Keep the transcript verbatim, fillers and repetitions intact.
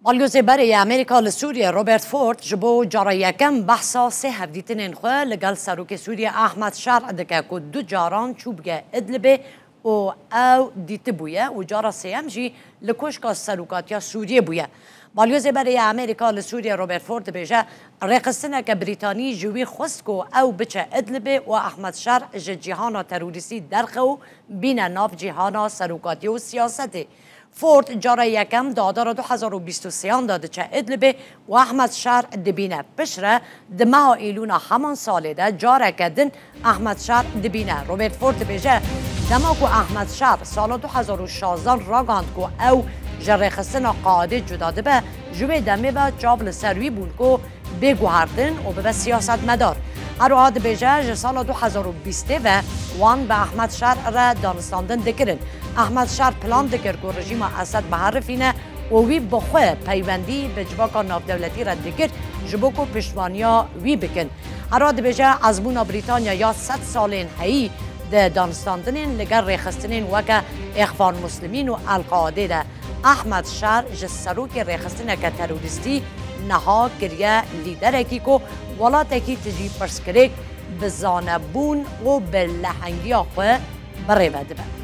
Balyozê berê yê Amerîka li Sûriyê Robert Ford ji bo cara yekem behsa sê hevdîtinên xwe li gel Serokê Sûriyê Ahmed Şer dike ku du caran çûbûye Idlibê û ew dîtibûye û cara sêyem jî li Koşka Serokatiya Sûriyê bûye. Balyozê berê yê Amerîka li Sûriyê Robert Ford dibêje, rêxistineke Brîtanî ji wî xwest ku ew biçe Idlibê û Ahmed Şer ji cîhana terorîstî derxe û bîne nav cîhana serokatiyê û siyasetê. Ford cara yekem di adara du hezar û bîst û sêyan de diçe Idlibê û Ahmed Şer dibîne. Piştre di meha Îlûna heman salê de careke din Ahmed Şer dibîne. Robert Ford dibêje, dema ku Ahmed Şer sala du hezar û şazdan ragihand ku ew ji rêxistina Qaadê cuda dibe, ji wê demê ve çav li ser wî bûn ku bê guhertin û bibe siyasetmedar. Her wiha dibêje, ji sala du hezar û bîstê ve wan bi Ahmed Şer re danistandin dikirin. Ahmed Şer plan dikir ku rejîma Esed biherifîne û wî bi xwe peywendî bi civaka navdewletî re dikir, ji bo ku piştwaniya wî bikin. Her wiha dibêje, ezmûna Brîtanya ya sed salên heyî di danistandinên li gel rêxistinên weke Îxvan Muslimîn û El Qaadê de Ahmed Şer ji serokê rêxistineke terorîstî niha kiriye lîderekî ku welatekî tijî pirsgirêk bi zanebûn û bi lehengiya xwe birêve dibe.